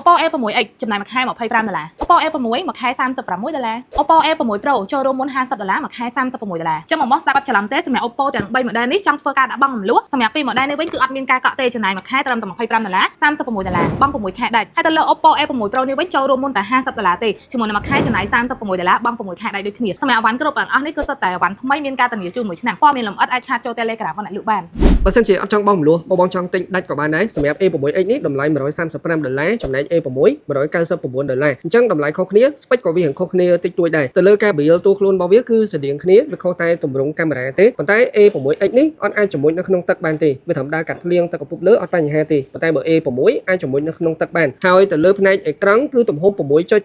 Oppo A6X ចំណាយមួយខែ25ដុល្លារ Oppo A6 មួយខែ36ដុល្លារ Oppo A6 Pro ចូលរួមមុន50ដុល្លារមួយខែ36ដុល្លារចឹងមកមកស្ដាប់អត់ច្រឡំទេសម្រាប់ Oppo ទាំង3 model នេះចង់ធ្វើការដាក់បង់រំលោះសម្រាប់2 model នេះវិញគឺអត់មានការកក់ទេចំណាយមួយខែត្រឹមតែ25ដុល្លារ36ដុល្លារបង់6ខែដាច់ហើយទៅលើ Oppo A6 Pro នេះវិញចូលរួមមុនតែ50ដុល្លារទេជាមួយនឹងមួយខែចំណាយ36ដុល្លារបង់6ខែដាច់ដូចគ្នាសម្រាប់អីវ៉ាន់គ្រប់ទាំងអស់នេះគឺសុទ្ធតែអីវ៉ាន់ថ្មីមានការធានាជូនមួយឆ្នាំព័ត៌មានលម្អិតអាច chat ចូល Telegram របស់អ្នកលក់បាន។ បើសិនជាអត់ចង់បង់រំលោះបងបងចង់ទិញដាច់ក៏បានដែរសម្រាប់ A6X នេះតម្លៃ135ដុល្លារចំណែក A6 199ដុល្លារអញ្ចឹងតម្លៃខុសគ្នា spec ក៏វារៀងខុសគ្នាតិចតួចដែរទៅលើការ build តួខ្លួនរបស់វាគឺស្រដៀងគ្នាវាខុសតែទម្រង់កាមេរ៉ាទេប៉ុន្តែ A6X នេះអត់អាចជំនួយនៅក្នុងទឹកបានទេវាត្រឹមដើរកាត់ភ្លៀងទឹកកពុបលើអត់បញ្ហាទេប៉ុន្តែបើ A6 អាចជំនួយនៅក្នុងទឹកបានហើយទៅលើផ្នែកអេក្រង់គឺទំហំ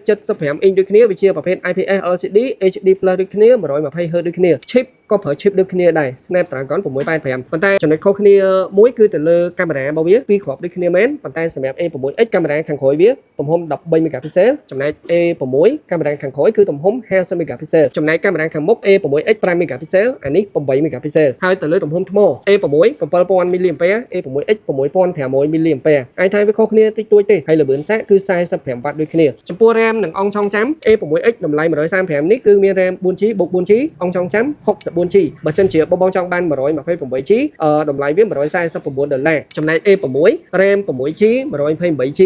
6.75អ៊ីងដូចគ្នាវាជាប្រភេទ IPS LCD HD+ ដូចគ្នា 120 Hz ដូចគ្នា chip ក៏ប្រើ chip ដូចគ្នាដែរ Snapdragon 685ប៉ុន្តែចំណុចខុសគ្នាមួយគឺទៅលើកាមេរ៉ារបស់វាពីរគ្រាប់ដូចគ្នាមែនប៉ុន្តែសម្រាប់ A6X កាមេរ៉ាខាងក្រោយវាទំហំ13 megapixel ចំណែក A6 កាមេរ៉ាខាងក្រោយគឺទំហំ50 megapixel ចំណែកកាមេរ៉ាខាងមុខ A6X 5 megapixel អានេះ8 megapixel ហើយទៅលើទំហំថ្ម A6 7000 mAh A6X 6500 mAh អាចថាវាខុសគ្នាតិចតួចទេហើយល្បឿនសាកគឺ45វ៉ាត់ដូចគ្នាចំពោះ RAM និងអង្គចងចាំ A6X តម្លៃ135នេះគឺមាន RAM 4G បូក 4G អង្គចងចាំ 64G បើសិនជាបងបងចង់បាន 128G តម្លៃវា149ដុល្លារចំណែក A6 RAM 6G 128G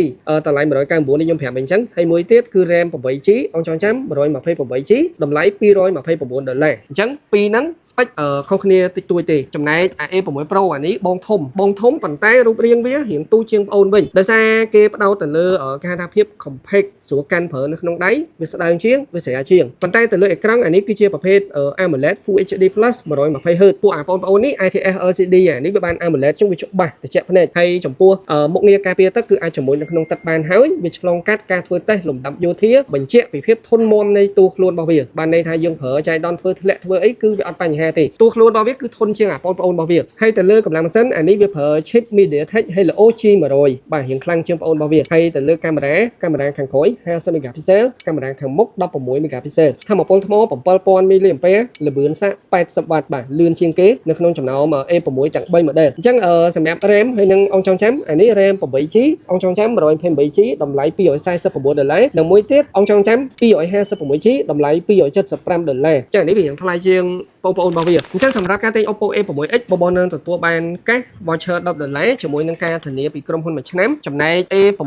តម្លៃ199នេះខ្ញុំប្រាប់អញ្ចឹងហើយមួយទៀតគឺ RAM 8G អង្គចងចាំ 128G តម្លៃ229ដុល្លារអញ្ចឹងពីរហ្នឹង spec ខុសគ្នាតិចតួចទេចំណែក A6 Pro អានេះបងធំបងធំប៉ុន្តែរូបរាងវារៀងទូជាងប្អូនវិញដោយសារគេផ្ដោតទៅលើគេហៅថាភាព compact ស្រួលកាន់ប្រើនៅក្នុងដៃវាស្ដើងជាងវាស្រាលជាងប៉ុន្តែទៅលើអេក្រង់អានេះគឺជាប្រភេទ AMOLED Full HD Plus 120 Hz ពួកអាបងប្អូននេះ IPS LCD អានេះវាបាន AMOLED ចឹងវាច្បាស់ត្រជាក់ភ្នែកហើយចំពោះមុខងារការពារទឹកគឺអាចជាមួយនៅក្នុងទឹកបានហើយវាឆ្លងកាត់ការធ្វើតេស្តលំដាប់យោធាបញ្ជាក់ពីភាពធន់មាំនៃតួខ្លួនរបស់វាបានន័យថាយើងប្រើចៃដន្យធ្វើធ្លាក់ធ្វើអីគឺវាអត់បញ្ហាទេតួខ្លួនរបស់វាគឺធន់ជាងអាបងប្អូនរបស់វាហើយទៅលើកម្លាំងម៉ាស៊ីនអានេះវាប្រើ chip MediaTek Helio G100 បាទរៀងខ្លាំងជាងប្អូនរបស់វាហើយទៅលើកាមេរ៉ាកាមេរ៉ាខាងក្រោយ50 megapixel កាមេរ៉ាខាងមុខ16 megapixel ថាមពលថ្ម7000 mAh ល្បឿនសាក80វ៉ាត់បាទលឿនជាងគេនៅក្នុងចំណោម A6 ទាំង3 model អញ្ចឹងសម្រាប់ RAM ហើយនិងអង្គចងចាំអានេះ RAM 8G អង្គចងចាំ 128G តម្លៃ249ដុល្លារនិងមួយទៀតអង្គចងចាំ 256G តម្លៃ275ដុល្លារចឹងអានេះវារៀងថ្លៃជាងបងប្អូនរបស់វាអញ្ចឹងសម្រាប់ការទិញ Oppo A6X បងប្អូននឹងទទួលបានកាស voucher 10ដុល្លារជាមួយនឹងការធានាពីក្រុមហ៊ុនមួយឆ្នាំចំណែក A6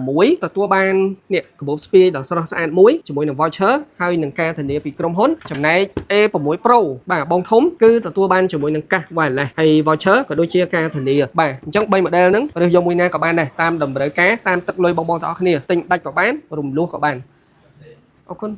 ទទួលបាននេះកាបូបស្ពាយដ៏ស្រស់ស្អាតមួយជាមួយនឹង voucher ហើយនឹងការធានាពីក្រុមហ៊ុនចំណែក A6 Pro បាទបងធំគឺទទួលបានជាមួយនឹងកាស wireless ហើយ voucher ក៏ដូចជាការធានាបាទអញ្ចឹង3 model ហ្នឹងរើសយកមួយណាក៏បានដែរតាមតម្រូវការតាមទឹកលុយបងប្អូនទាំងអស់គ្នាទិញដាច់ក៏បានរំលោះក៏បានអរគុណ។